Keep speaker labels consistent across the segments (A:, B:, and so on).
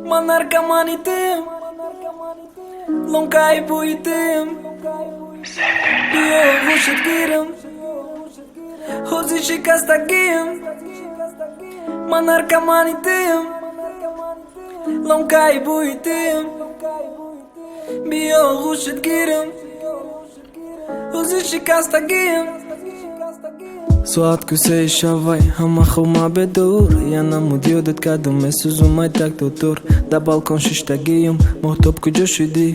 A: Ман наркомани тем, ломкаи бӯи тем. Биё, оғӯшат гирам, ҳозир шикастагиам. Ман наркомани тем, ломкаи бӯи тем. Биё, оғӯшат гирам, ҳозир шикастагиам. Соат кусаи шавай, ҳама хома бедор. Я намуд ёдат кардам, месӯзум, ай так дотор. Дар балкон шиштагиюм, моҳтоб, куҷо шудӣ?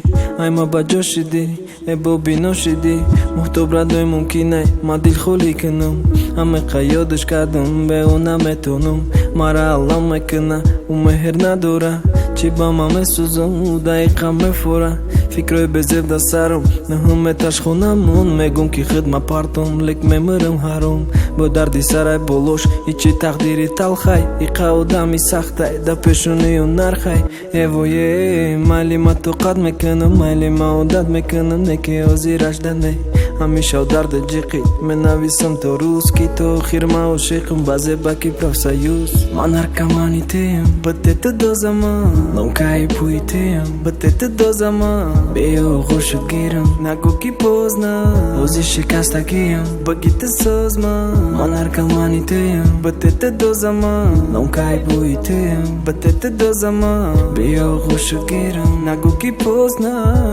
A: Ай ма ба ҷо шудӣ, э бобино шудӣ. Моҳтоб радой мумкинай, ма дилхолӣ кунам. Ҳамеқа ёдаш кардам, бе ӯ наметонам. Мара аллам мекуна, ӯ меҳр надора. Чӣ ба ман месӯзам, ӯ дақиқа мефора. Фикрҳои безеб дар сарам, наҳум этаж хонамон. Мегум, ки хидма партом, лек мемирам ҳаром. Бо дарди сарай болош, ҳичи тақдири талхай. Иқа одами сахтай, да пешонию нархай. Эвое, майли, ма тоқат мекунам, майли, ма одат мекунам, не ки ҳозираш да не. Ҳамеша дарди ҷиқи менависам то рӯз, ки то охир ма ошиқам ба зебаки профсоюз. Ман наркомани тем, бтт дозама, ломкаи пӯи тем, бтт дозама. Биё, оғӯшат гирам, нагӯ, ки поздно, ҳозир шикастагиам, багите созма. Ман наркомани тем, бтт дозама, ломкаи бӯи тем, бтт дозама. Биё, оғӯшат гирам, нагӯ, ки поздно,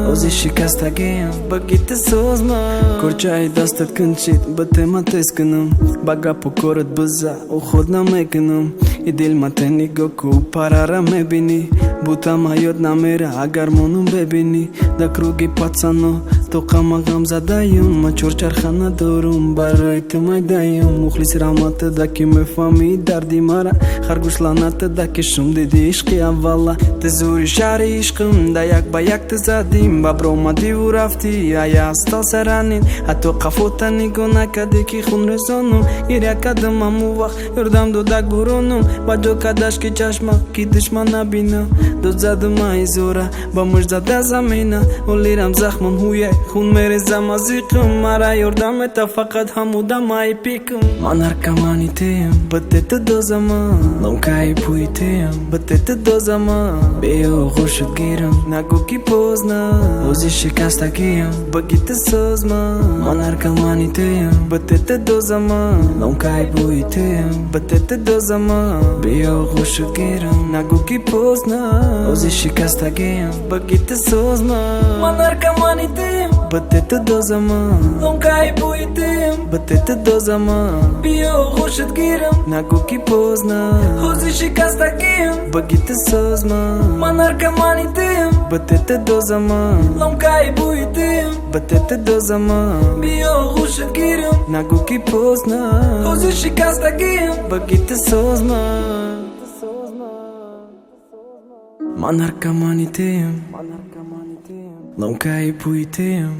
A: ҳозир шикастагиам, багите созма. Корчаи дастат кунчид, ба тема тез кунам, ба гапу корат биза, уход намекунам. И дил мате нигоҳ ку, парара мебинӣ, бутама ёд намера, агар монум бебинӣ. Да круги пацано тоқама ғам задаюм, ма чорчарха надорум, барои ту майдаюм. Мухлис раҳматада, ки мефаҳмӣ дарди мара, харгӯш лаънатада, ки шум диди ишқи аввала. Ту зури шаҳри ишқим, да як ба як ту задим, ба бромадиву рафтӣ, ая остался ранен. Ҳатто қафота нигоҳ накардӣ, ки хун резонум. Гиря кардам ҳамун вақт, ёрдам додак буронум. Ба ҷо кардаш, ки чашма, ки душман набина. Дод задум айзора, ба муш зада замина. Олирам захмон ҳуяй, хун мерезам аз иқм. Мара ёрдам мета фақат ҳамудам ай пикм. Ман наркомани тем, бтт дозама, ломкаи пӯи тем, бтт дозама. Биё, оғӯшат гирам, нагӯ, ки поздно, ҳозир шикастагиам, багите созма. Ман наркомани тем, бтт дозама, ломкаи бӯи тем, бтт дозама. Биё, оғӯшат гирам, нагӯ, ки поздно, ҳозир шикастагиам, багите созма.
B: Ман наркомани тем,
A: бтт дозама,
B: ломкаи бӯи тем,
A: бтт дозама.
B: Биё, оғӯшат гирам,
A: нагӯ, ки поздно,
B: ҳозир шикастагиам,
A: багите созма.
B: Ман наркомани тем,
A: бтт дозама,
B: ломкаи бӯи тем,
A: бтт дозама.
B: Биё, оғӯшат гирам,
A: нагӯ, ки поздно,
B: ҳозир шикастагиам,
A: багите созма. Ман наркомани тем, ломкаи пӯи тем.